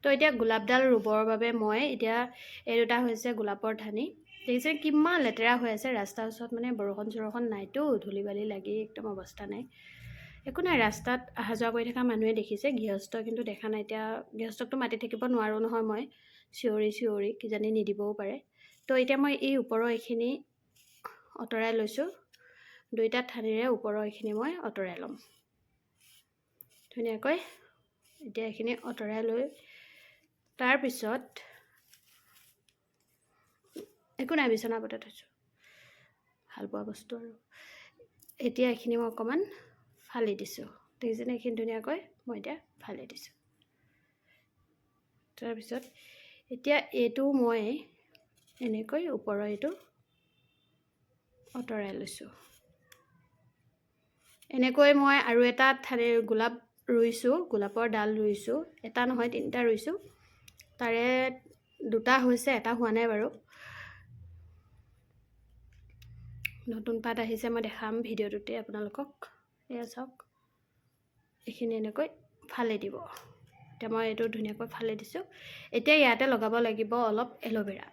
তো এতিয়া গোলাপডাল ৰুবৰ বাবে মই এতিয়া এই দুটা হৈছে গোলাপৰ ঠানি। দেখিছে কিমান লেতেৰা হৈ আছে ৰাস্তাৰ ওচৰত, মানে বৰষুণ চৰষুণ নাইতো, ধূলি বালি লাগি একদম অৱস্থা নাই। একো নাই, ৰাস্তাত অহা যোৱা কৰি থকা মানুহে দেখিছে, গৃহস্থ কিন্তু দেখা নাই। এতিয়া গৃহস্থকতো মাতি থাকিব নোৱাৰোঁ নহয় মই, চিঞৰি চিঞৰি কিজানি নিদিবও পাৰে। তো এতিয়া মই এই ওপৰৰ এইখিনি আঁতৰাই লৈছোঁ, দুইটা ঠানিৰে ওপৰৰ এইখিনি মই আঁতৰাই ল'ম ধুনীয়াকৈ। এতিয়া এইখিনি আঁতৰাই লৈ তাৰপিছত একো নাই, বিচনাপতে থৈছোঁ, ভাল পোৱা বস্তু আৰু। এতিয়া এইখিনি মই অকণমান ফালি দিছোঁ, দেখিছেনে? এইখিনি ধুনীয়াকৈ মই এতিয়া ফালি দিছোঁ। তাৰপিছত এতিয়া এইটো মই এনেকৈ ওপৰৰ এইটো আঁতৰাই লৈছোঁ। এনেকৈ মই আৰু এটা ঠানিৰ গোলাপ ৰুইছোঁ, গোলাপৰ ডাল ৰুইছোঁ, এটা নহয় তিনিটা ৰুইছোঁ। তাৰে দুটা হৈছে, এটা হোৱা নাই বাৰু। নতুন পাত আহিছে, মই দেখাম ভিডিঅ'টোতে আপোনালোকক। এয়া চাওক, এইখিনি এনেকৈ ফালি দিব। এতিয়া মই এইটো ধুনীয়াকৈ ফালি দিছোঁ। এতিয়া ইয়াতে লগাব লাগিব অলপ এল'ভেৰা।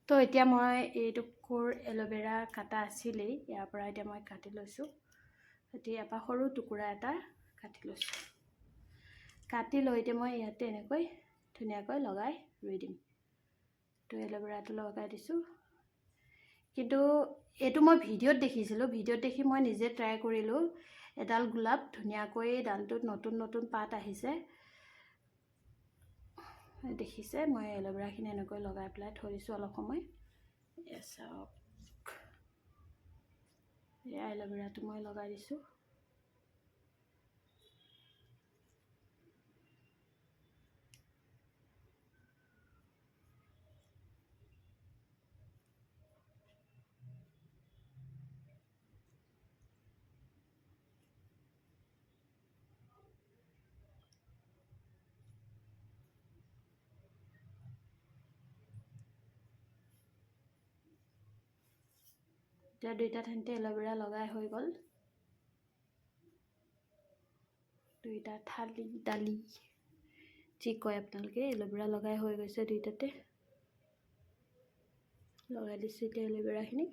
তো এতিয়া মই এইটুকুৰ এল'ভেৰা কাটা আছিলেই, ইয়াৰ পৰা এতিয়া মই কাটি লৈছোঁ। এতিয়া ইয়াৰ পৰা সৰু টুকুৰা এটা কাটি লৈছোঁ। কাটি লৈ এতিয়া মই ইয়াতে এনেকৈ ধুনীয়াকৈ লগাই ৰুই দিম। তো এল'ভেৰাটো লগাই দিছোঁ। কিন্তু এইটো মই ভিডিঅ'ত দেখিছিলোঁ, ভিডিঅ'ত দেখি মই নিজে ট্ৰাই কৰিলোঁ। এডাল গোলাপ ধুনীয়াকৈ ডালটোত নতুন নতুন পাত আহিছে, দেখিছে। মই এল'ভেৰাখিনি এনেকৈ লগাই পেলাই থৈ দিছোঁ অলপ সময়। এয়া চাওক, এয়া এল'ভেৰাটো মই লগাই দিছোঁ। এতিয়া দুইটা ঠাইতে এল'ভেৰা লগাই হৈ গ'ল। দুইটা থালি দালি যি কয় আপোনালোকে, এল'ভেৰা লগাই হৈ গৈছে, দুইটাতে লগাই দিছোঁ এতিয়া এল'ভেৰাখিনি।